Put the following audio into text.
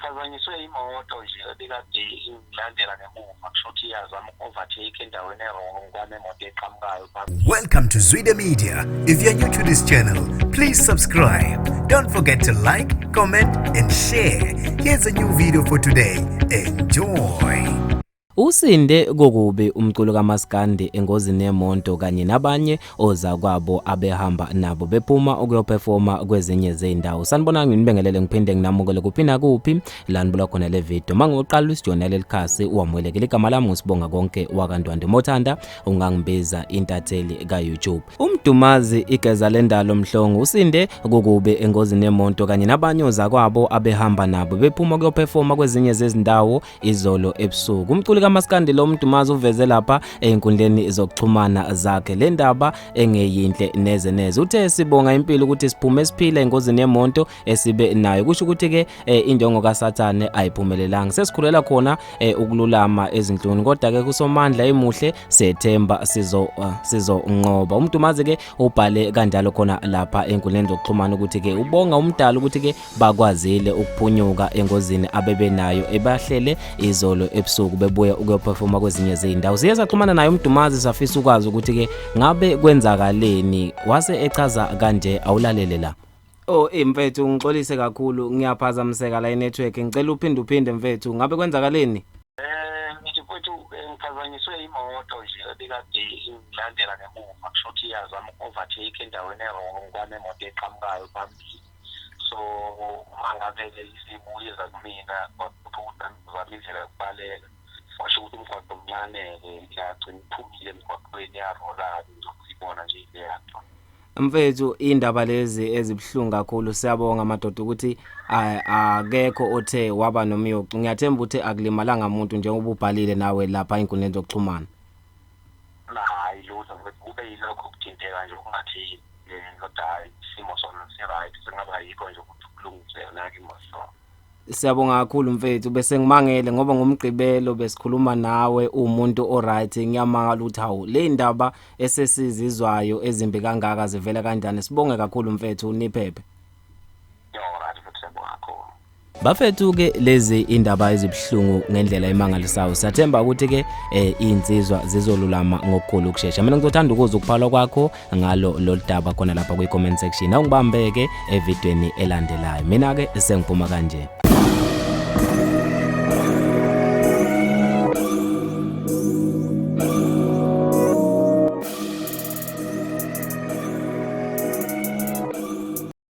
Ngiphazanyiswe imoto nje ebikade ingilandela ngemuva, kusho ukuthi iyazama uku-overtake endaweni e-wrong kwanemoto eqhamukayo phambili. Welcome to Zwida Media. If you're new to this channel, please subscribe. Don't forget to like, comment, and share. Here's a new video for today. Enjoy. Usinde kokubi umculo kaMaskandi engozini yemonto kanye nabanye ozakwabo abehamba nabo bephuma ukuyophefoma kwezinye zezindawo. Sanibonani, nginibingelele ngiphinde nginamukele kuphi nakuphi la nibuka khona le video. Mangoqala usijona leli khasi wamukelekile. Igama lami nguSibonga konke wakaNdwandwe. Mothanda ungangibiza intatheli ka-YouTube. Umdumazi igeza lendalo Mhlongo usinde kokubi engozini yemonto kanye nabanye ozakwabo abehamba nabo bephuma kuyophefoma kwezinye zezindawo izolo ebusuku. Umculi kaMaskandi lo Mdumazi uveze lapha ezinkundleni zokuxhumana zakhe le ndaba engeyinhle neze neze. Uthe sibonga impilo ukuthi siphume siphila engozini yemonto esibe nayo. Kusho ukuthi ke injongo kaSathane ayiphumelelanga. Sesikhulela khona ukululama ezinhlungwini, kodwa ke kusomandla emuhle sethemba sizonqoba. Umdumazi ke ubhale kanjalo khona lapha enkundleni zokuxhumana ukuthi ke ubonga umdala ukuthi ke bakwazile ukuphunyuka engozini abebenayo ebahlele izolo ebusuku bebuya ukuyophefoma kwezinye zezindawo. Siye saxhumana naye uMdumazi safisa ukwazi ukuthi ke ngabe kwenzakaleni, wase echaza kanje, awulalele la. Oh mfethu, ngixolise kakhulu, ngiyaphazamiseka la i-network, ngicela uphinde uphinde mfethu, ngabe kwenzakaleni? Ngithi mfowethu, ngiphazanyiswe imoto nje ebikade ingilandela ngemuva, kusho ukuthi iyazama uku-overtake endaweni e-wrong kwanemoto eqhamukayo phambili. So uma ngabe-ke isibuye iza kumina, kwakuthiwa ukuthi nami ngizama indlela yokubaleka, kwasho ukuthi umgwaqo mncane-ke, yagcina iphumile emgwaqweni yarola-ke, ngizokuyibona nje leya nto. Mfethu, indaba lezi ezibuhlungu kakhulu. Siyabonga madoda ukuthi akekho othe waba nomyocu. Ngiyathemba ukuthi akulimalanga umuntu njengoba ubhalile nawe lapha enkundleni zokuxhumana. Hhayi lutho mfethu, kube yilokho kuthinteka nje okungathini, kodwa hhayi isimo sona si-right, sengaba yikho nje ukuthi kulungiswe yona-ke imoto. Siyabonga kakhulu mfethu, bese ngimangele ngoba ngomgqibelo besikhuluma nawe umuntu oright, ngiyamangala ukuthi hawu, le ndaba esesizizwayo ezimbi kangaka zivela kanjani. Sibonge kakhulu mfethu, niphephe. Alright mfethu, siyabonga kakhulu. Bafethu ke lezi indaba ezibuhlungu ngendlela emangalisayo. Siyathemba ukuthi ke insizwa zizolulama ngokukhulu ukushesha. Mina ngizothanda ukuzwa ukuphalwa kwakho ngalo lolu daba khona lapha kwi comment section. Awungibambeke evidweni elandelayo. Mina ke sengiphuma kanje.